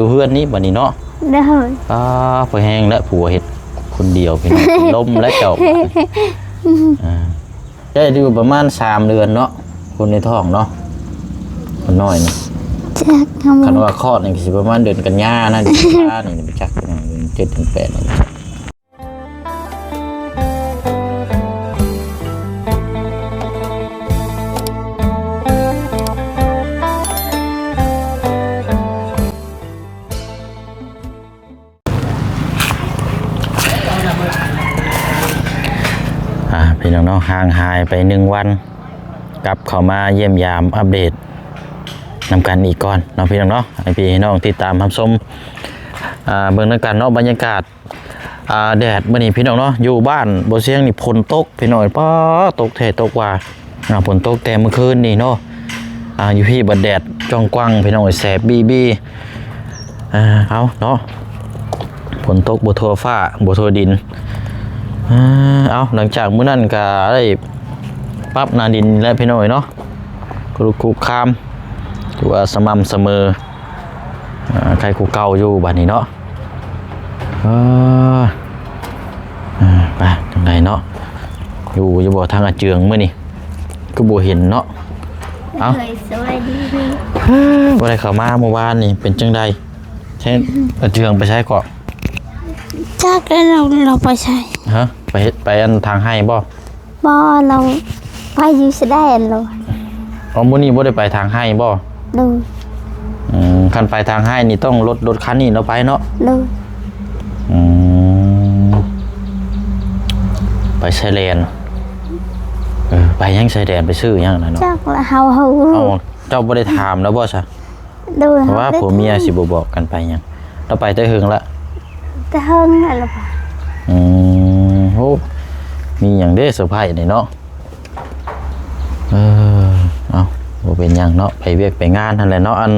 ຢູ່ເຮືອນນີ້ບັດນີ້ເນາະ. ໂດຍ. ອ້າ ພໍແຮງແລ້ວ ຜົວເຮັດຄົນດຽວ ພີ່ນ້ອງ ເປັນລົມແລ້ວເຈົ້າ. ອ່າ ໄດ້ຢູ່ປະມານສາມເດືອນເນາະ ຄົນໃນທ້ອງເນາະ ຄົນນ້ອຍນີ້. ຈັກ ຄັນວ່າຄອດນີ້ກໍຊິປະມານເດືອນກັນຍານະ ເດືອນກັນຍານີ້ໄປຈັກ ເຈັດເດືອນ ແປດເດືອນ. ອ່າ ພີ່ນ້ອງເນາະ ຫ່າງຫາຍໄປໜຶ່ງວັນ ກັບເຂົ້າມາຢ້ຽມຢາມອັບເດດນຳກັນອີກກ່ອນເນາະ ພີ່ນ້ອງເນາະ. ໃຫ້ພີ່ໃຫ້ນ້ອງຕິດຕາມຮັບຊົມ ອ່າ ເບິ່ງນຳກັນເນາະ ບັນຍາກາດ ອ່າ ແດດມື້ນີ້ ພີ່ນ້ອງເນາະ ຢູ່ບ້ານບໍ່ຊຽງນີ້ຝົນຕົກ ພີ່ນ້ອງ. ປ້າ ຕົກແທ້ຕົກວ່າ ອ່າ ຝົນຕົກແຕ່ມື້ຄືນນີ້ເນາະ. ອ່າ ຢູ່ພີ້ບັດແດດຈ້ອງກວ່າງ ພີ່ນ້ອງ ແສບບີບີ. ອ່າ ເອົາເນາະ ຝົນຕົກບໍ່ທົ່ວຟ້າບໍ່ທົ່ວດິນ. ອ່າ ເອົາ ຫຼັງຈາກມື້ນັ້ນກໍໄດ້ປັບໜ້າດິນແລ້ວ ພີ່ນ້ອງເນາະ ຄຸລຸກຄຸກຄາມ ຖືວ່າສະໝ່ຳສະເໝີ. ອ່າ ໃກ້ກວ່າເກົ່າຢູ່ບັດນີ້ເນາະ. ເອີ ອ່າ ໄປທາງໃດເນາະ ຢູ່ຢູ່ບໍ່ທາງອາເຈືອງມື້ນີ້ ຄືບໍ່ເຫັນເນາະ. ເອົ້າ ໂດຍ ສະບາຍດີ. ບໍ່ໄດ້ເຂົ້າມາມື້ວານນີ້ ເປັນຈັ່ງໃດ? ແທ້ ອາເຈືອງໄປໃສເກາະ? ຈັກແລ້ວ ລາວ ລາວໄປໃສ? ຮະ ໄປເຮັດ ໄປອັນທາງໄຮ່ບໍ່? ບໍ່ ລາວໄປຢູ່ຊາຍແດນລາວ. ອໍ ມື້ນີ້ບໍ່ໄດ້ໄປທາງໄຮ່ບໍ່? ໂດຍ. ອືມ ຄັນໄປທາງໄຮ່ນີ້ຕ້ອງລົດ ລົດຄັນນີ້ເນາະໄປເນາະ? ໂດຍ. ອືມ ໄປຊາຍແດນ. ເອີ ໄປຫຍັງຊາຍແດນ? ໄປຊື້ຫຍັງນະເນາະ? ຈັກລະ ເຮົາ ເຮົາ ເອົ້າ ເຈົ້າບໍ່ໄດ້ຖາມລາວບໍ່ຊະ? ໂດຍ. ເພາະວ່າຜົວເມຍຊິບໍ່ບອກກັນໄປຫຍັງ. ລາວໄປແຕ່ເຫິງລະ? ແຕ່ເຫິງແລ້ວລະ. ອືມ ໂອ້ ມີຫຍັງເດ້ເຊີໄພຣສ໌ນີ້ເນາະ. ເອີ ເອົ້າ ບໍ່ເປັນຫຍັງເນາະ ໄປວຽກໄປງານຫັ້ນແຫຼະເນາະ. ອັນ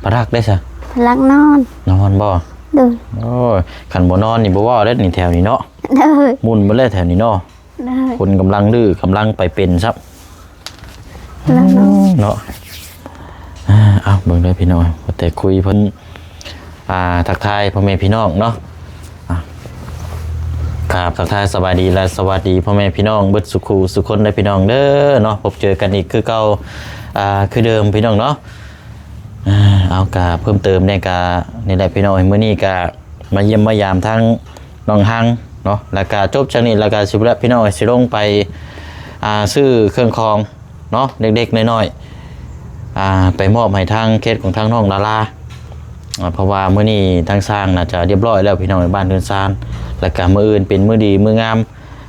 ພະລັກເດ້ຊະ? ພະລັກນອນ. ນອນບໍ່? ໂດຍ. ໂອ້ຍ ຄັນບໍ່ນອນນີ້ບໍ່ເວົ້າເດ້ນີ້ ແຖວນີ້ເນາະ. ໂດຍ. ໝຸ່ນເບິດແລ້ວແຖວນີ້ເນາະ. ໂດຍ. ຄົນກຳລັງດື້ ກຳລັງໄປເປັນຊ້ຳ ແລ້ວເນາະ ເນາະ. ອ່າ ເອົາ ເບິ່ງເດີພີ່ນ້ອງ ວ່າແຕ່ຄຸຍເພິ່ນ ອ່າ ທັກທາຍພໍ່ແມ່ພີ່ນ້ອງເນາະ. ອ່າ ກາບທັກທາຍສະບາຍດີ ແລະ ສະຫວັດດີພໍ່ແມ່ພີ່ນ້ອງເບິດສູ່ຄູ່ສູ່ຄົນເດີພີ່ນ້ອງເດີເນາະ. ພົບເຈີກັນອີກຄືເກົ່າ ອ່າ ຄືເດີມພີ່ນ້ອງເນາະ. ອ່າ ເອົາ ກະເພີ່ມເຕີມແດ່ ກະນີ້ແຫຼະພີ່ນ້ອງ ມື້ນີ້ກະ ມາຢ້ຽມມາຢາມທາງນ້ອງຮັງເນາະ ແລ້ວກະຈົບຈາກນີ້ແລ້ວກະຊິ ພີ່ນ້ອງເອີຍ ຊິລົງໄປ ອ່າ ຊື້ເຄື່ອງຂອງເນາະ ເລັກໆນ້ອຍໆ ອ່າ ໄປມອບໃຫ້ທາງເຂດຂອງທາງນ້ອງດາລາ ອ່າ ເພາະວ່າມື້ນີ້ທາງຊ່າງໜ້າຈະຮຽບຮ້ອຍແລ້ວພີ່ນ້ອງເອີຍ ບ້ານເຮືອນຊານ ແລ້ວກະມື້ອື່ນເປັນມື້ດີມື້ງາມ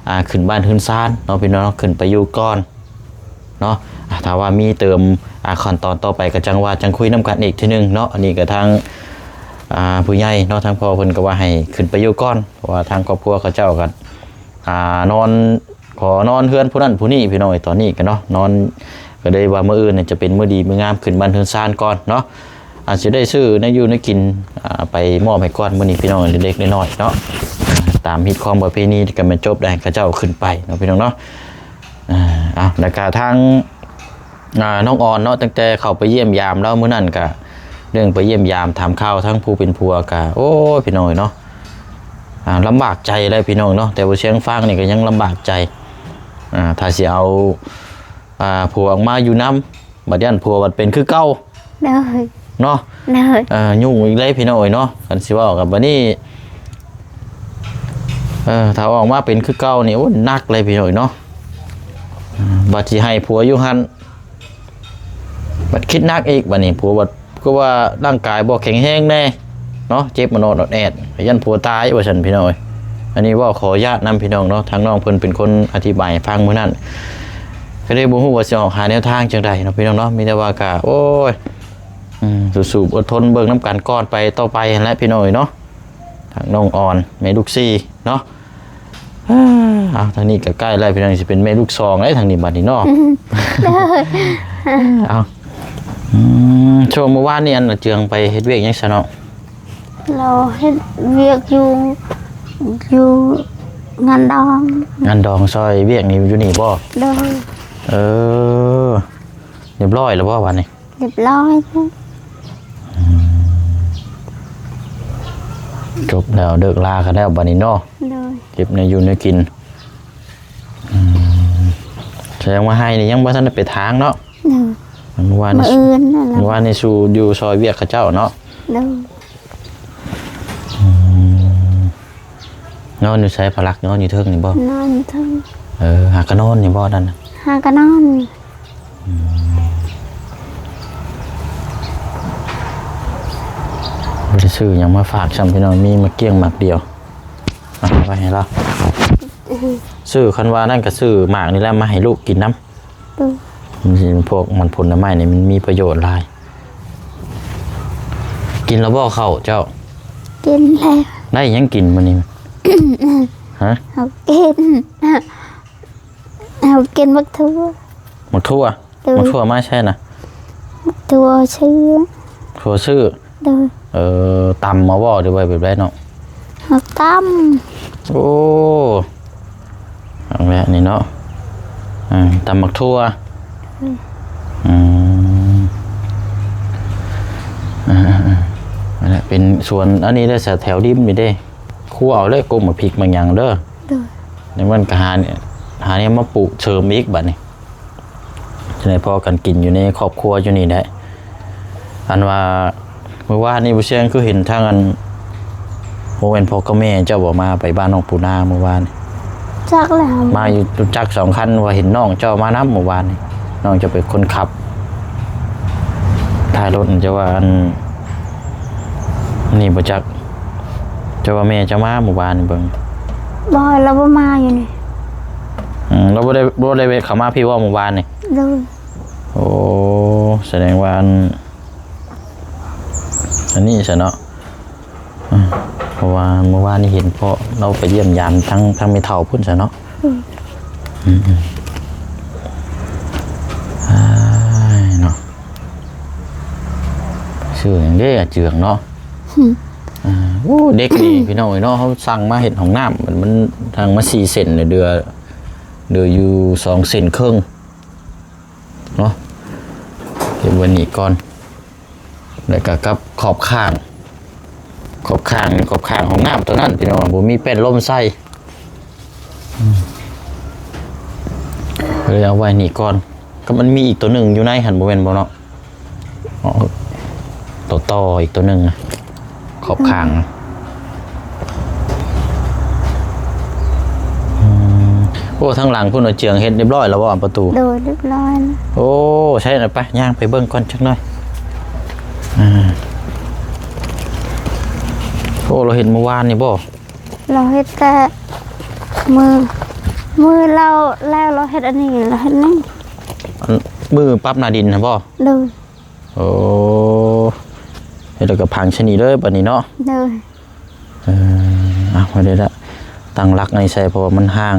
ອ່າ ຂຶ້ນບ້ານເຮືອນຊານເນາະ ພີ່ນ້ອງເນາະ ຂຶ້ນໄປຢູ່ກ່ອນ ເນາະ. ອ່າ ຖ້າວ່າມີເຕີມ ອ່າ ຂັ້ນຕອນຕໍ່ໄປກໍຈັ່ງວ່າ ຈັ່ງຄຸຍນຳກັນອີກເທື່ອໜຶ່ງເນາະ. ອັນນີ້ກໍທາງ ອ່າ ຜູ້ໃຫຍ່ເນາະ ທາງພໍ່ເພິ່ນກໍວ່າໃຫ້ຂຶ້ນໄປຢູ່ກ່ອນ ເພາະວ່າທາງຄອບຄົວເຂົາເຈົ້າກໍ ອ່າ ນອນ ຂໍນອນເຮືອນຜູ້ນັ້ນຜູ້ນີ້ ພີ່ນ້ອງເອີຍ ຕອນນີ້ກໍເນາະ ນອນ ກໍເລີຍວ່າມື້ອື່ນນີ້ຈະເປັນມື້ດີມື້ງາມ ຂຶ້ນບ້ານເຮືອນຊານກ່ອນເນາະ. ອາດຊິໄດ້ຊື້ແນວຢູ່ແນວກິນ ອ່າ ໄປມອບໃຫ້ກ່ອນມື້ນີ້ ພີ່ນ້ອງ ເລັກໆນ້ອຍໆເນາະ ຕາມຮີດຄອງປະເພນີ ກໍແມ່ນຈົບໄດ້ ເຂົາເຈົ້າຂຶ້ນໄປເນາະ ພີ່ນ້ອງເນາະ. ອ່າ ເອົາ ແລ້ວກະທາງ ອ່າ ນ້ອງອອນເນາະ ຕັ້ງແຕ່ເຂົ້າໄປຢ້ຽມຢາມລາວມື້ນັ້ນກະ ເລື່ອງໄປຢ້ຽມຢາມຖາມຂ່າວທາງຜູ້ເປັນຜົວກະ ໂອ້ຍ ພີ່ນ້ອງເອີຍເນາະ ອ່າ ລຳບາກໃຈແຫຼະພີ່ນ້ອງເນາະ ແຕ່ບໍ່ຊຽງຟັງນີ້ກໍຍັງລຳບາກໃຈ ອ່າ ຖ້າຊິເອົາ ອ່າ ຜົວອອກມາຢູ່ນຳ ບັດຢ້ານຜົວບັດເປັນຄືເກົ່າ ໂດຍ ເນາະ ໂດຍ ເອີ ຫຍຸ້ງອີກເລີຍພີ່ນ້ອງເອີຍເນາະ. ຄັນຊິເວົ້າກັບບັດນີ້ ເອີ ຖ້າອອກມາເປັນຄືເກົ່ານີ້ ໂອ້ ໜັກເລີຍພີ່ນ້ອງເອີຍເນາະ. ເອີ ບັດຊິໃຫ້ຜົວຢູ່ຫັ້ນ ບັດຄິດໜັກອີກ ບັດນີ້ຜົວບັດ ຄືວ່າຮ່າງກາຍບໍ່ແຂງແຮງແດ່ເນາະ ເຈັບມານອດອອດແອດ ຢ້ານຜົວຕາຍວ່າຊັ້ນພີ່ນ້ອງເອີຍ. ອັນນີ້ເວົ້າຂໍອະຍາດນຳພີ່ນ້ອງເນາະ ທາງນ້ອງເພິ່ນເປັນຄົນອະທິບາຍໃຫ້ຟັງມື້ນັ້ນ ກໍເລີຍບໍ່ຮູ້ວ່າຊິອອກຫາແນວທາງຈັ່ງໃດເນາະ ພີ່ນ້ອງເນາະ. ມີແຕ່ວ່າກະ ໂອ້ຍ ອືມ ສູ້ໆ ອົດທົນເບິ່ງນຳກັນກ່ອນໄປ ຕໍ່ໄປຫັ້ນແຫຼະພີ່ນ້ອງເອີຍເນາະ. ທາງນ້ອງອອນ ແມ່ລູກສີ່ເນາະ. ເອີ ເອົາ ທາງນີ້ກໍໃກ້ແລ້ວພີ່ນ້ອງ ຊິເປັນແມ່ລູກສອງແລ້ວທາງນີ້ບັດນີ້ເນາະ. ໂດຍ ເອົາ ອືມ ຊ່ວງມື້ວານນີ້ ອັນ ເຈືອງໄປເຮັດວຽກຫຍັງຊະເນາະ? ລາວເຮັດວຽກຢູ່ ຢູ່ງານດອງ ງານດອງ ຊ່ອຍວຽກນີ້ຢູ່ນີ້ບໍ່? ໂດຍ ເອີ ຮຽບຮ້ອຍແລ້ວບໍ່ບາດນີ້? ຮຽບຮ້ອຍແລ້ວ. ອືມ ຈົບແລ້ວ ເລີກລາກັນແລ້ວບັດນີ້ເນາະ. ໂດຍ. ເກັບແນວຢູ່ແນວກິນ. ອືມ ແສດງວ່າໄຮ່ນີ້ຍັງບໍ່ທັນໄດ້ໄປຖາງເນາະ. ໂດຍ. ມື້ວານນີ້ ມື້ອື່ນນັ້ນລະ ມື້ວານນີ້ສູ່ຢູ່ຊ່ອຍວຽກເຂົາເຈົ້າເນາະ. ໂດຍ. ອືມ ນອນຢູ່ໃສ? ພະລັກນອນຢູ່ເທິງນີ້ບໍ່? ນອນຢູ່ເທິງ. ເອີ ຫາກະນອນນີ້ບໍ່ນັ້ນ? ຫາກະນອນ. ອືມ ບໍ່ໄດ້ຊື້ຫຍັງມາຝາກຊ້ຳພີ່ນ້ອງ ມີໝາກກ້ຽງໝາກດຽວ ເອົາໄວ້ໃຫ້ລາວ. ຊື້ ຄັນວ່ານັ້ນກໍຊື້ໝາກນີ້ແຫຼະມາໃຫ້ລູກກິນນຳ. ໂດຍ. ມັນຊິ ພວກມັນຜົນໄມ້ນີ້ມັນມີປະໂຫຍດຫຼາຍ. ກິນແລ້ວບໍ່ເຂົ້າເຈົ້າ? ກິນແລ້ວ. ໄດ້ຫຍັງກິນມື້ນີ້? ຮະ? ເຮົາກິນ ເຮົາກິນໝາກຖົ່ວ. ໝາກຖົ່ວ? ໂດຍ. ໝາກຖົ່ວມາໃສນະ? ໝາກຖົ່ວຊື້. ຖົ່ວຊື້? ໂດຍ. ເອີ ຕຳເອົາບໍ່ ຫຼືວ່າແບບໃດເນາະ? ເຮົາຕຳ. ໂອ້ ເອົາແຫຼະນີ້ເນາະ. ອ່າ ຕຳໝາກຖົ່ວ. ອືມ ອືມ ອ່າໆໆ ອັນນັ້ນເປັນສວນ ອັນນີ້ເດ້ ແຖວລິມນີ້ເດ້. ຄົວເອົາເລີຍ ກົກໝາກພິກໝາກຫຍັງເດີ. ໂດຍ. ໃນມັນກໍຫາ ຫາແນວມາປູກເສີມອີກບັດນີ້ ຈະໄດ້ພໍກັນກິນຢູ່ໃນຄອບຄົວຢູ່ນີ້ແຫຼະ. ອັນວ່າມື້ວານນີ້ບໍ່ຊຽງຄືເຫັນທາງອັນ ບໍ່ແມ່ນພໍ່ກັບແມ່ເຈົ້າບໍ່ມາໄປບ້ານນ້ອງປູນາມື້ວານນີ້? ຈັກແລ້ວ ມາຢູ່ຈັກສອງຄັນ ວ່າເຫັນນ້ອງເຈົ້າມານຳມື້ວານນີ້ ນ້ອງເຈົ້າເປັນຄົນຂັບ. ທ້າຍລົດເຈົ້າວ່າອັນນີ້ບໍ່ຈັກ ເຈົ້າວ່າແມ່ເຈົ້າມາມື້ວານນີ້ເບິ່ງ. ບໍ່ ລາວບໍ່ມາຢູ່ນີ້. ອືມ ລາວບໍ່ໄດ້ ບໍ່ໄດ້ແວະເຂົ້າມາພີ້ບໍ່ມື້ວານນີ້? ໂດຍ. ໂອ້ ສະແດງວ່າອັນ ອັນນີ້ຊະເນາະ. ອືມ ເພາະວ່າມື້ວານນີ້ເຫັນພໍ່ລາວໄປຢ້ຽມຢາມທັງ ທັງແມ່ເຖົ້າພຸ້ນຊະເນາະ. ອືມ ອືມໆ ອ້າຍເນາະ. ຊື່ຫຍັງເດ້ ອາເຈືອງເນາະ. ອືມ ອ່າ ໂອ້ ເດັກນີ້ ພີ່ນ້ອງເອີຍເນາະ ເຮົາສັ່ງມາເຮັດຫ້ອງນ້ຳ ມັນ ມັນສັ່ງມາສີ່ເສັ້ນ ເດືອ ເຫຼືອຢູ່ສອງເສັ້ນເຄິ່ງເນາະ. ເກັບໄວ້ນີ້ກ່ອນ ແລ້ວກໍກັບຂອບຂ້າງ ຂອບຂ້າງ ຂອບຂ້າງຫ້ອງນ້ຳຕົວນັ້ນ ພີ່ນ້ອງ ບໍ່ມີແປ້ນລົມໃສ່. ອືມ ເລີຍເອົາໄວ້ນີ້ກ່ອນ. ກໍມັນມີອີກຕົວໜຶ່ງຢູ່ໃນຫັ້ນ ບໍ່ແມ່ນບໍ່ເນາະ? ອໍ ຕໍ່ ຕໍ່ອີກຕົວໜຶ່ງນະ ຂອບຂ້າງນະ. ອືມ ໂອ້ ທາງຫຼັງພຸ້ນ ເອົາເຈືອງເຮັດຮຽບຮ້ອຍແລ້ວບໍ່ ປະຕູ? ໂດຍ ຮຽບຮ້ອຍ. ໂອ້ ໃຊ່ ໄປ ຍ່າງໄປເບິ່ງກ່ອນຈັກໜ້ອຍ. ອ່າ ໂອ້ ລາວເຮັດມື້ວານນີ້ບໍ່? ລາວເຮັດແຕ່ມື້ ມື້ລາວ ແລ້ວລາວເຮັດອັນນີ້ ລາວເຮັດນີ້ ອັນ ມື້ປັບໜ້າດິນຫັ້ນບໍ່? ໂດຍ. ໂອ້ ເຮັດແລ້ວກໍພັງຊະນີ້ເລີຍບັດນີ້ເນາະ. ໂດຍ. ເອີ ເອົາໄວ້ເດີລະ ຕັ້ງຫຼັກໃຫ້ໃສ່ ເພາະວ່າມັນຫ່າງ.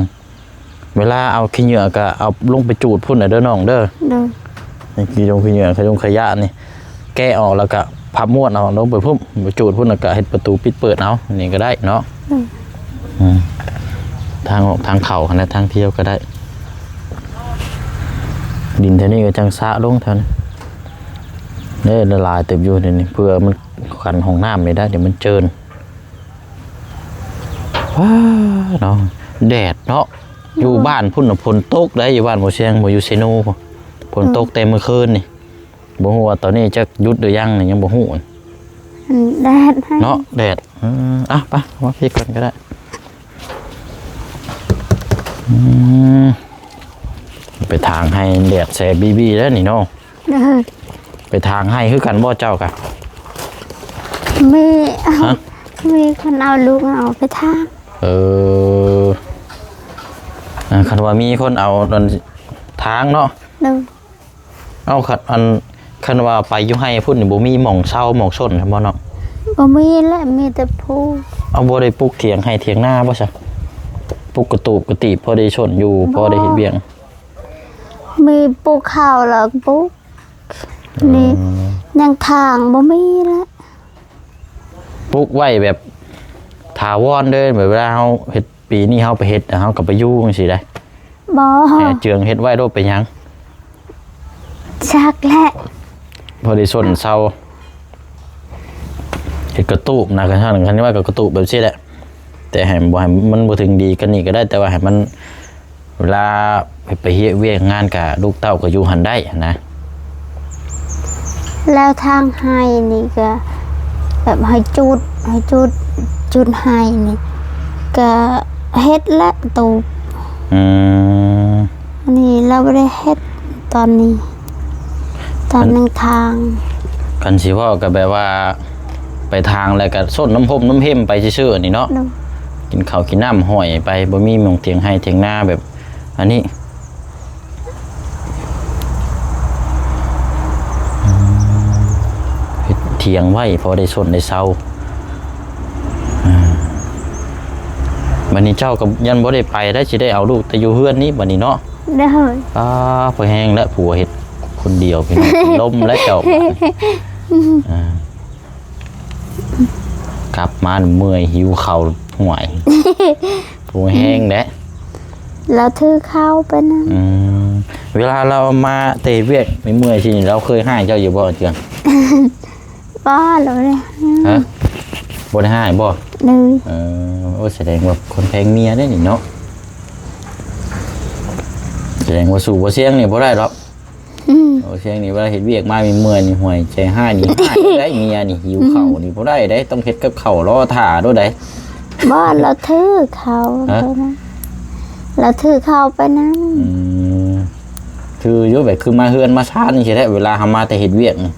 ເວລາເອົາຂີ້ເຫຍື້ອກໍເອົາລົງໄປຈູດພຸ້ນນະເດີນ້ອງເດີ. ໂດຍ. ນີ້ຂີ້ລົງຂີ້ເຫຍື້ອ ຂະຍົງຂະຫຍະນີ້ ແກະອອກແລ້ວກໍພັບມ້ວນເອົາລົງໄປພຸ້ນ ໄປຈູດພຸ້ນ ແລ້ວກໍເຮັດປະຕູປິດເປີດເອົາ ນີ້ກໍໄດ້ເນາະ. ໂດຍ. ອືມ ທາງອອກທາງເຂົ້າຫັ້ນນະ ທາງທ່ຽວກໍໄດ້. ດິນແຖວນີ້ກໍຈັ່ງຊະລົງແຖວນີ້ເດ້ ຫຼາຍເຕີບຢູ່ນີ້ ເພື່ອມັນ ຄັນຫ້ອງນ້ຳນີ້ໄດ້ ດຽວມັນເຈີນ. ວ້າເນາະ ແດດເນາະ. ໂດຍ. ຢູ່ບ້ານພຸ້ນນະຝົນຕົກໄດ໋ ຢູ່ບ້ານບໍ່ຊຽງ ບໍ່ຢູ່ເຊໂນ ຝົນຕົກ ໂດຍ ແຕ່ມື້ຄືນນີ້. ບໍ່ຮູ້ວ່າຕອນນີ້ຈັກຢຸດຫຼືຍັງນີ້ ຍັງບໍ່ຮູ້. ອັນແດດໃຫ້ເນາະ ແດດ. ເອີ ອ່ະ ໄປ ມາພີ້ກ່ອນກໍໄດ້. ອືມ ໄປຖາງໄຮ່ແດດແສບີໆ ແລ້ວນີ້ເນາະ. ເອີ ໄປຖາງໄຮ່ຄືກັນບໍ່ເຈົ້າກະ? ມີ ຮະ? ມີຄົນເອົາລູກເອົາໄປຖາງ. ເອີ ຄັນວ່າມີຄົນເອົາອັນຖາງເນາະ. ໂດຍ. ເອົາ ຄັນ ອັນ ຄັນວ່າໄປຢູ່ໄຮ່ພຸ້ນນີ້ ບໍ່ມີໝ່ອງເຊົາໝ່ອງຊົນບໍ່ເນາະ? ບໍ່ມີແຫຼະ ມີແຕ່ພູ. ເອົາ ບໍ່ໄດ້ປຸກຖຽງໄຮ່ຖຽງນາບໍ່ຊະ? ປຸກກະຕູບກະຕີບ ພໍໄດ້ຊົນຢູ່ ບໍ່ ພໍໄດ້ເຮັດວຽກ. ມີປູກເຂົ້າແລ້ວປູກ ອໍ ນີ້ ຍັງຖາງບໍ່ມີລະ. ປຸກໄວ້ແບບຖາວອນເດີ ແບບເວລາເຮົາເຮັດ ປີນີ້ເຮົາໄປເຮັດ ເຮົາກໍໄປຢູ່ຈັ່ງຊີ້ໄດ໋? ບໍ່ ແຫ່ເຈືອງເຮັດໄວ້ໂລດ ເປັນຫຍັງ? ຈັກແຫຼະ ພໍໄດ້ຊົນເຊົາ. ເຮັດກະຕູບນະ ຄັນ ຄັນວ່າກະຕູບແບບຊີ້ແຫຼະ ແຕ່ໃຫ້ ບໍ່ໃຫ້ມັນບໍ່ເຖິງດີການນີ້ກະໄດ້ ແຕ່ວ່າໃຫ້ມັນ ເວລາໄປເຮັດວຽກງານກະ ລູກເຕົ້າກະຢູ່ຫັ້ນໄດ້ນະ. ແລ້ວທາງໄຮ່ນີ້ກະແບບໃຫ້ຈຸດ ໃຫ້ຈຸດ ຈຸດໄຮ່ນີ້ກະເຮັດແລ້ວຕູບ. ອືມ ອັນນີ້ລາວບໍ່ໄດ້ເຮັດຕອນນີ້ ຕອນ ອັນ ຍັງທາງ. ຄັນຊິເວົ້າກະແບບວ່າ ໄປທາງແລ້ວກະສົດນ້ຳຮົມນ້ຳເຮັມໄປຊື່ໆ ນີ້ເນາະ. ໂດຍ ກິນເຂົ້າກິນນ້ຳຫ້ອຍໄປ ບໍ່ມີໝ່ອງຖຽງໄຮ່ຖຽງນາແບບອັນນີ້. ເຮັດຖຽງໄວ້ພໍໄດ້ຊົນໄດ້ເຊົາ. ອາ ບັດນີ້ເຈົ້າກະຍັງບໍ່ໄດ້ໄປໄດ້ ຊິໄດ້ເອົາລູກແຕ່ຢູ່ເຮືອນນີ້ບັດນີ້ເນາະ. ໂດຍ ອາ ພໍແຮງແລ້ວ ຜົວເຮັດຄົນດຽວ ພີ່ນ້ອງ ລົມແລ້ວເຈົ້າ. ອາ ກັບມາເມື່ອຍ ຫິວເຂົ້າ ຫ້ວຍ ຜົວແຮງແຫຼະ. ລາວຖືເຂົ້າໄປນຳ. ອືມ ເວລາລາວມາແຕ່ວຽກເມື່ອຍໆ ຊີ້ນີ້ ລາວເຄີຍຮ້າຍເຈົ້າຢູ່ບໍ່ ເຈືອງ? ບໍ່ ລາວບໍ່ໄດ້ ຮະ ບໍ່ໄດ້ຮ້າຍບໍ່? ໂດຍ ເອີ ໂອ້ ສະແດງວ່າຄົນແພງເມຍເດ້ນີ້ເນາະ. ສະແດງວ່າສູ້ບໍ່ຊຽງນີ້ບໍ່ໄດ້ດອກ. ອືມ ໂອ້ ຊຽງນີ້ເວລາເຮັດວຽກມາເມື່ອຍໆ ນີ້ ຫ້ວຍ ໃຈຮ້າຍນີ້ ຮ້າຍໄດ້ເມຍນີ້ ຫິວເຂົ້ານີ້ບໍ່ໄດ້ເດ້ ຕ້ອງເຮັດກັບເຂົ້າລໍຖ້າໂດດໃດ. ບໍ່ ລາວຖືເຂົ້າ ຮະ ໄປນຳ ລາວຖືເຂົ້າໄປນຳ. ອືມ ຄືຢູ່ ແບບຄືມາເຮືອນມາຊານນີ້ຊີ້ແຫຼະ ເວລາເຮົາມາແຕ່ເຮັດວຽກນີ້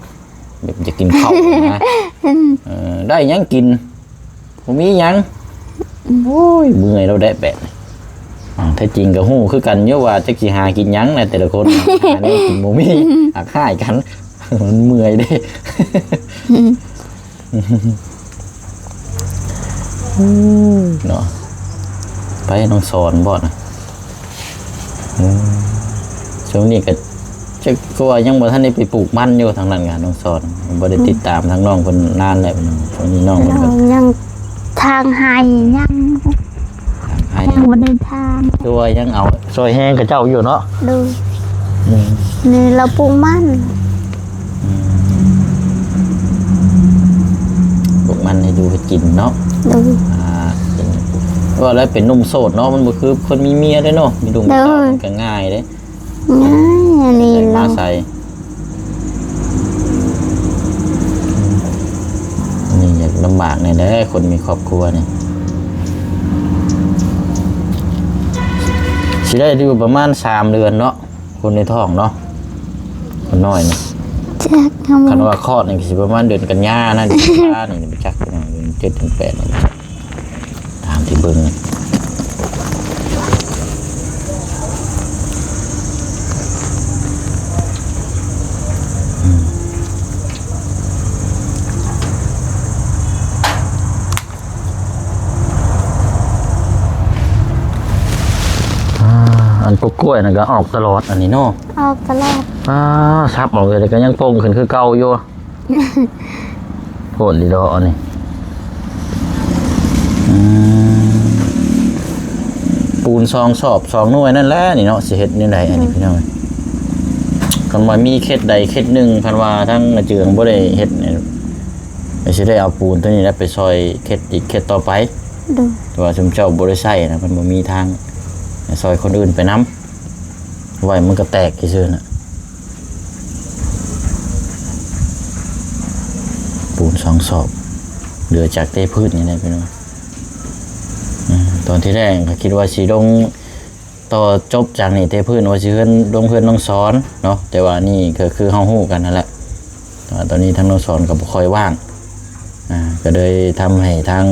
ແບບຢາກກິນເຂົ້ານະ. ເອີ ໄດ້ຫຍັງກິນ? ບໍ່ມີຫຍັງ. ໂອ້ຍ ເມື່ອຍແລ້ວແດະແບບນີ້. ອາ ແທ້ຈິງກະຮູ້ຄືກັນຢູ່ວ່າຈັກຊິຫາກິນຫຍັງນະ ແຕ່ລະຄົນ ຫາແນວກິນບໍ່ມີ ອາ ຮ້າຍກັນ ມັນເມື່ອຍເດ້. ເນາະ ໄປນ້ອງສອນບໍ່ນະ? ອືມ ຊ່ວງນີ້ກະຈັກ ຄືວ່າຍັງບໍ່ທັນໄດ້ໄປປູກມັນຢູ່ທາງນັ້ນກະ ນ້ອງສອນ ບໍ່ໄດ້ຕິດຕາມທາງນ້ອງເພິ່ນນານແລ້ວ. ອືມ ຊ່ວງນີ້ນ້ອງເພິ່ນກະ ນ້ອງຍັງທາງໄຮ່ ຍັງ ທາງໄຮ່ ຍັງບໍ່ໄດ້ທາງ ຄືວ່າຍັງເອົາຊ່ອຍແຮງເຂົາເຈົ້າຢູ່ເນາະ. ໂດຍ ອືມ ນີ້ລາວປູກມັນ. ອືມ ປູກມັນໃຫ້ຢູ່ໃຫ້ກິນເນາະ. ໂດຍ ອາ ເປັນ ວ່າແລ້ວເປັນໜຸ່ມໂສດເນາະ ມັນບໍ່ຄືຄົນມີເມຍເດ້ເນາະ ມີລູກມີເຕົ້າ ໂດຍ ມັນກະງ່າຍເດ້. ງ່າຍ ອັນນີ້ ໃສ່ມາໃສ່ ອັນນີ້ຢາກລຳບາກແດ່ເດ້ ຄົນມີຄອບຄົວນີ້. ຊິໄດ້ຢູ່ປະມານສາມເດືອນເນາະ ຄົນໃນທ້ອງເນາະ ຄົນນ້ອຍນີ້. ຈັກ ຄັນວ່າຄອດນີ້ກະຊິປະມານເດືອນກັນຍານະ ເດືອນຕຸລານີ້ ບໍ່ຈັກ ເດືອນເຈັດເດືອນແປດນີ້. ຕາມທີ່ເບິ່ງ ອືມ ອາ ອັນກົກກ້ວຍນັ້ນກະອອກຕະຫຼອດ ອັນນີ້ເນາະ ອອກຕະຫຼອດ. ອາ ສັບອອກເລີຍ ແຕ່ກະຍັງປົ່ງຂຶ້ນຄືເກົ່າຢູ່. ໂພດລີດອກອັນນີ້. ອືມ ປູນສອງສອບສອງໜ່ວຍນັ້ນແຫຼະນີ້ເນາະ ຊິເຮັດແນວໃດອັນນີ້ ໂດຍ ພີ່ນ້ອງ. ຄັນວ່າມີເຂດໃດເຂດໜຶ່ງ ຄັນວ່າທາງນ້າເຈືອງບໍ່ໄດ້ເຮັດນີ້ ກະຊິໄດ້ເອົາປູນໂຕນີ້ແຫຼະໄປຊ່ອຍເຂດອີກເຂດຕໍ່ໄປ. ໂດຍ ແຕ່ວ່າຊຸມເຈົ້າບໍ່ໄດ້ໃຊ້ນະ ເພິ່ນບໍ່ມີທາງຊ່ອຍຄົນອື່ນໄປນຳ. ໄວ້ມັນກະແຕກຊື່ໆນະ. ປູນສອງສອບ ເຫຼືອຈາກເທພື້ນນີ້ແຫຼະພີ່ນ້ອງ. ອືມ ຕອນທີແລກກະຄິດວ່າຊິລົງຕໍ່ ຈົບຈາກນີ້ເທພື້ນວ່າຊິເຮືອນ ລົງເຮືອນນ້ອງສອນເນາະ ແຕ່ວ່ານີ້ກະຄືເຮົາຮູ້ກັນຫັ້ນແຫຼະ ວ່າຕອນນີ້ທາງນ້ອງສອນກະບໍ່ຄ່ອຍວ່າງ ອາ ກະເລີຍທຳໃຫ້ທາງ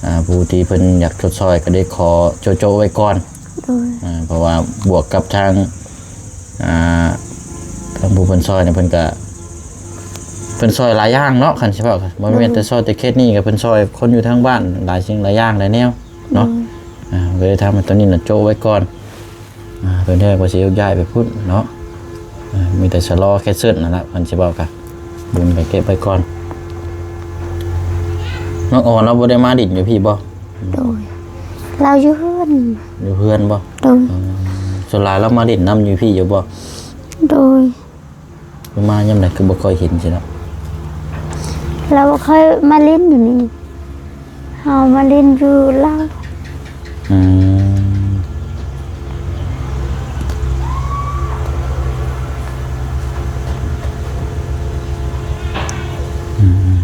ອາ ຜູ້ທີ່ເພິ່ນຢາກຊົດຊ່ອຍກະໄດ້ຂໍໂຈະໆໄວ້ກ່ອນ. ໂດຍ ອາ ເພາະວ່າບວກກັບທາງ ອາ ທາງຜູ້ເພິ່ນຊ່ອຍນີ້ ເພິ່ນກະ ເພິ່ນຊ່ອຍຫຼາຍຢ່າງເນາະ ຄັນຊິເວົ້າ ບໍ່ແມ່ນແຕ່ ໂດຍ ຊ່ອຍແຕ່ເຂດນີ້ ກະເພິ່ນຊ່ອຍຄົນຢູ່ທາງບ້ານຫຼາຍສິ່ງຫຼາຍຢ່າງຫຼາຍແນວເນາະ. ໂດຍ ອາ ກະເລີຍທຳໃຫ້ໂຕນີ້ນະໂຈະໄວ້ກ່ອນ. ອາ ເພິ່ນແທ້ກະຊິຍ້າຍໄປພຸ້ນເນາະ. ອາ ມີແຕ່ຊະລໍແຄເຊິນຫັ້ນລະ ຄັນຊິເວົ້າກະ ບຸນກະເກັບໄວ້ກ່ອນ. ນ້ອງອອນລາວບໍ່ໄດ້ມາດິນຢູ່ພີ້ບໍ່? ໂດຍ ລາວຢູ່ເຮືອນ. ຢູ່ເຮືອນບໍ່? ໂດຍ ອືມ ສ່ວນຫຼາຍລາວມາຫຼິ້ນນຳຢູ່ພີ້ຢູ່ບໍ່? ໂດຍ ມາຍາມໃດຄືບໍ່ຄ່ອຍເຫັນຊີ້ເນາະ? ລາວບໍ່ຄ່ອຍມາຫຼິ້ນຢູ່ນີ້ ເຮົາມາຫຼິ້ນຢູ່ລາວ. ອືມ ອືມ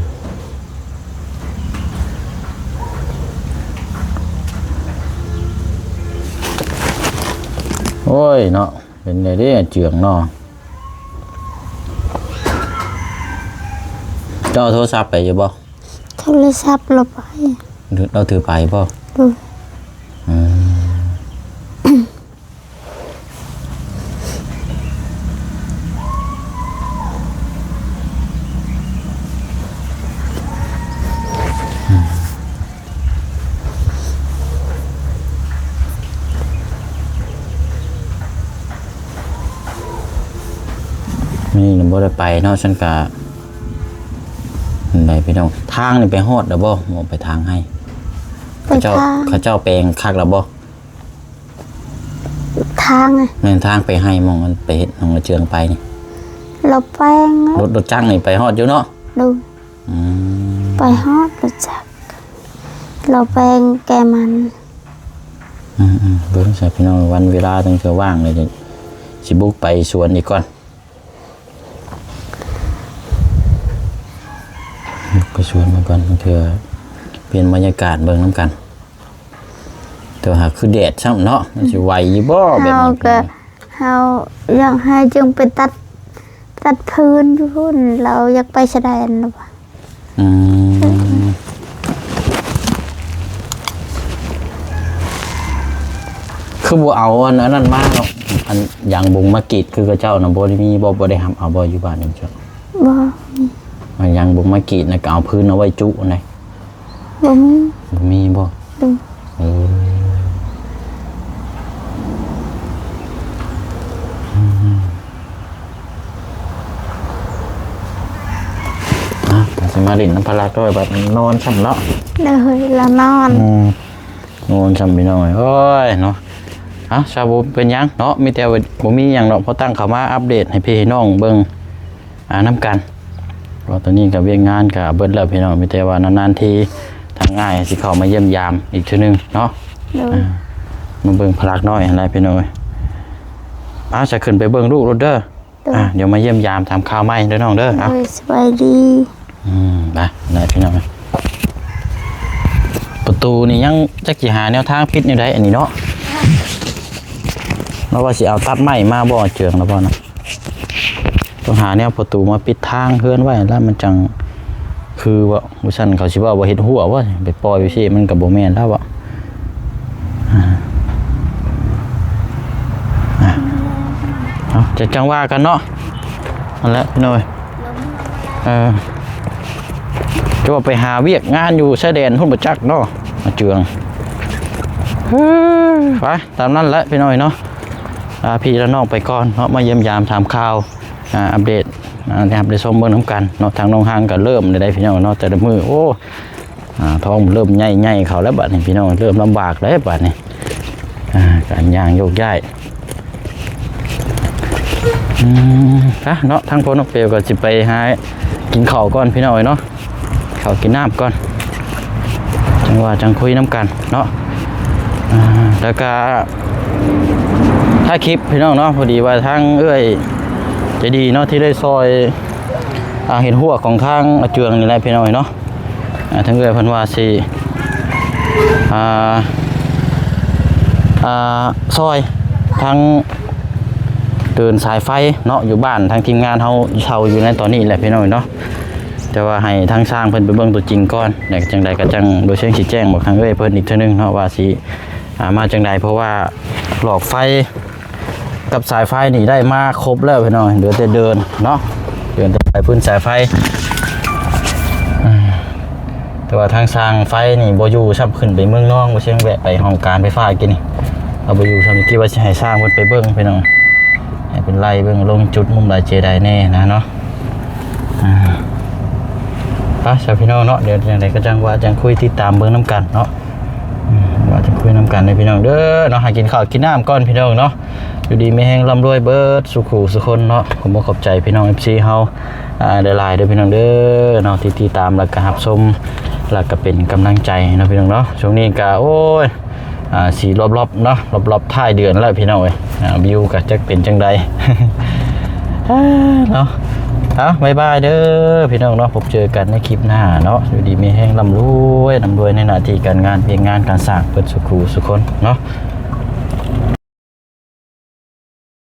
ໂອ້ຍເນາະ ເປັນໄດເດ້ເຈືອງເນາະ. ເຈົ້າເອົາໂທລະສັບໄປຢູ່ບໍ່? ໂທລະສັບລາວໄປ. ລາວຖືໄປບໍ່? ໂດຍ. ອືມ ມື້ນີ້ນະບໍ່ໄດ້ໄປເນາະ ຊັ້ນກະ ອັນໃດພີ່ນ້ອງ ທາງນີ້ໄປຮອດແລ້ວບໍ່? ໝ່ອງໄປທາງໄຮ່ ໄປ ເຂົາເຈົ້າ ທາງ ເຂົາເຈົ້າແປງຄັກແລ້ວບໍ່? ທາງ ແມ່ນທາງໄປໄຮ່ ໝ່ອງອັນໄປເຮັດຂອງລະເຈືອງໄປນີ້ ລາວແປງ ລົດ ລົດຈັກນີ້ໄປຮອດຢູ່ເນາະ? ໂດຍ. ອືມ ໄປຮອດລະຈັກ ລາວແປງແກ່ມັນ. ອືມໆ ເບິ່ງຊະພີ່ນ້ອງ ວັນເວລາຈັ່ງເທື່ອວ່າງເລີຍ ຊິບຸກໄປສວນອີກກ່ອນ ບຸກໄປສວນເບິ່ງກ່ອນ ເທື່ອປ່ຽນບັນຍາກາດເບິ່ງນຳກັນ. ແຕ່ວ່າຫາກຄືແດດຊ້ຳເນາະ ມັນຊິໄຫວຢູ່ບໍ່ແບບນີ້? ເຮົາກໍ ເຮົາຢາກໃຫ້ຈຶ່ງໄປຕັດ ຕັດຟືນຢູ່ພຸ້ນ ລາວຢາກໄປຊະແດນລະວ່າ. ອືມ ຄືບໍ່ເອົາອັນ ອັນນັ້ນມາເນາະ ອັນຢາງບົງມາກຣີດ ຄືເຂົາເຈົ້ານະ ບໍ່ໄດ້ມີບໍ່? ບໍ່ໄດ້ຮັບເອົາບໍ່ຢູ່ບ້ານເຈົ້າ? ບໍ່ມີ. ອັນຢາງບົງມາກຣີດນະ ກໍເອົາຟືນເອົາໄວ້ຈຸໃດ. ບໍ່ມີ. ບໍ່ມີບໍ່? ໂດຍ. ເອີ ອືມ ອ່ະ ກໍຊິມາຫຼິ້ນນຳພະລັກດ້ວຍ ບັດນອນຊ້ຳເນາະ. ໂດຍ ລາວນອນ. ອືມ ນອນຊ້ຳພີ່ນ້ອງເອີຍ ໂອ້ຍເນາະ. ເອົ້າ ຊາວ ບໍ່ເປັນຫຍັງເນາະ ມີແຕ່ວ່າບໍ່ມີຫຍັງດອກ ພໍຕັ້ງເຂົ້າມາອັບເດດໃຫ້ພີ່ໃຫ້ນ້ອງເບິ່ງ ອ່າ ນຳກັນ ເພາະວ່າຕອນນີ້ກໍວຽກງານກໍເບິດແລ້ວພີ່ນ້ອງ ມີແຕ່ວ່ານານໆທີທາງອ້າຍຊິເຂົ້າມາຢ້ຽມຢາມອີກເທື່ອໜຶ່ງເນາະ. ໂດຍ. ອ່າ ມາເບິ່ງພະລັກນ້ອຍຫັ້ນແຫຼະພີ່ນ້ອງເອີຍ. ອາ ຈະຂຶ້ນໄປເບິ່ງລູກໂລດເດີ. ໂດຍ. ອ່າ ດຽວມາຢ້ຽມຢາມຖາມຂ່າວໃໝ່ເດີນ້ອງເດີ. ໂດຍ. ເອົ້າ ສະບາຍດີ. ອືມ ໄປແຫຼະພີ່ນ້ອງ ປະຕູນີ້ຍັງຈັກຊິຫາແນວທາງປິດແນວໃດອັນນີ້ເນາະ. ລາວວ່າຊິເອົາຕັດໄມ້ມາບໍ່ ເຈືອງລະບໍ່ນະ? ຕ້ອງຫາແນວປະຕູມາປິດທາງເຮືອນໄວ້ ແລ້ວມັນຈັ່ງຄືບໍ່? ບໍ່ຊັ້ນເຂົາຊິເວົ້າວ່າເຮັດຮົ້ວບໍ່? ໄປປ່ອຍໄປຊີ້ມັນກໍບໍ່ແມ່ນແລ້ວບໍ່? ອ່າ ອ່າ ເອົາ ຈະຈັ່ງວ່າກັນເນາະ. ນັ້ນແຫຼະພີ່ນ້ອງເອີຍ ເອີ ຈະວ່າໄປຫາວຽກງານຢູ່ຊາຍແດນພຸ້ນບໍ່ຈັກເນາະ ອາເຈືອງ. ເອີ ໄປ ຕາມນັ້ນແຫຼະພີ່ນ້ອງເນາະ. ລາພີ່ລານ້ອງໄປກ່ອນເນາະ ມາຢ້ຽມຢາມຖາມຂ່າວ ອ່າ ອັບເດດ ອ່າ ໄດ້ຮັບໄດ້ຊົມເບິ່ງນຳກັນເນາະ. ທາງໜອງຫາງກໍເລີ່ມໄດ້ພີ່ນ້ອງເນາະ ແຕ່ລະມື້ ໂອ້ ອ່າ ທ້ອງເລີ່ມໃຫຍ່ໆເຂົ້າແລ້ວບາດນີ້ພີ່ນ້ອງ ເລີ່ມລຳບາກແລ້ວບາດນີ້. ອ່າ ການຍ່າງໂຍກຍ້າຍ ອືມ ໄປເນາະ ທາງພໍ່ນ້ອງເປວກໍຊິໄປຫາກິນເຂົ້າກ່ອນພີ່ນ້ອງເອີຍເນາະ. ເຂົ້າກິນນ້ຳກ່ອນ ຈັ່ງວ່າຈັ່ງຄຸຍນຳກັນເນາະ. ອ່າ ແລ້ວກະຖ່າຍຄລິບພີ່ນ້ອງເນາະ ພໍດີວ່າທາງເອື້ອຍໃຈດີເນາະ ທີ່ໄດ້ຊ່ອຍ ອ່າ ເຮັດຮົ້ວຂອງທາງອາເຈືອງນີ້ແຫຼະພີ່ນ້ອງເນາະ. ອ່າ ທາງເອື້ອຍເພິ່ນວ່າຊິ ອ່າ ອ່າ ຊ່ອຍທາງ ເດີນສາຍໄຟເນາະ ຢູ່ບ້ານທາງທີມງານເຮົາເຊົ່າຢູ່ໃນຕອນນີ້ແຫຼະພີ່ນ້ອງເນາະ. ແຕ່ວ່າໃຫ້ທາງຊ່າງເພິ່ນໄປເບິ່ງຕົວຈິງກ່ອນ ແລ້ວຈັ່ງໃດກໍຈັ່ງບໍ່ຊຽງຊິແຈ້ງບອກທາງເອື້ອຍເພິ່ນອີກເທື່ອໜຶ່ງເນາະ ວ່າຊິ ອ່າ ມາຈັ່ງໃດ ເພາະວ່າຫຼອກໄຟກັບສາຍໄຟນີ້ໄດ້ມາຄົບແລ້ວພີ່ນ້ອງ ເຫຼືອແຕ່ເດີນເນາະ ເດືອນແຕ່ສາຍຟືນສາຍໄຟ. ອ່າ ແຕ່ວ່າທາງຊ່າງໄຟນີ້ບໍ່ຢູ່ຊ້ຳ ຂຶ້ນໄປເມືອງນອງ ບໍ່ຊຽງແວະໄປຫ້ອງການໄຟຟ້າກິນນີ້ ລາວບໍ່ຢູ່ຊ້ຳ ຄິດວ່າຊິໃຫ້ຊ່າງເພິ່ນໄປເບິ່ງພີ່ນ້ອງ ໃຫ້ເພິ່ນໄລ່ເບິ່ງ ລົງຈຸດມຸມໃດເຈໃດແນ່ນະເນາະ. ອ່າ ໄປຊະພີ່ນ້ອງເນາະ ດຽວຈັ່ງໃດກໍຈັ່ງວ່າຈັ່ງຄຸຍ ຕິດຕາມເບິ່ງນຳກັນເນາະ. ອືມ ວ່າຈັ່ງຄຸຍນຳກັນເດີພີ່ນ້ອງເດີເນາະ. ຫາກິນເຂົ້າກິນນ້ຳກ່ອນພີ່ນ້ອງເນາະ. ຢູ່ດີມີແຮງ ລ່ຳລວຍເບິດສູ່ຄູ່ສູ່ຄົນເນາະ. ຂໍຂອບໃຈພີ່ນ້ອງ ເອັຟຊີ ເຮົາ ອ່າ ຫຼາຍໆເດີພີ່ນ້ອງເດີເນາະ ທີ່ຕິດຕາມ ແລ້ວກໍຮັບຊົມ ແລ້ວກໍເປັນກຳລັງໃຈເນາະພີ່ນ້ອງເນາະ. ຊ່ວງນີ້ກໍ ໂອ້ຍ ອ່າ ຊິລອບໆເນາະ ລອບໆທ້າຍເດືອນແລ້ວພີ່ນ້ອງເອີຍ. ອ່າ ວິວກໍຈັກເປັນຈັ່ງໃດ ເນາະ. ເອົາ ບາຍບາຍເດີພີ່ນ້ອງເນາະ ພົບເຈີກັນໃນຄລິບໜ້າເນາະ. ຢູ່ດີມີແຮງ ລ່ຳລວຍ ລ່ຳລວຍໃນໜ້າທີ່ການງານ ວຽກງານການສ້າງເບິດສູ່ຄູ່ສູ່ຄົນເນາະ.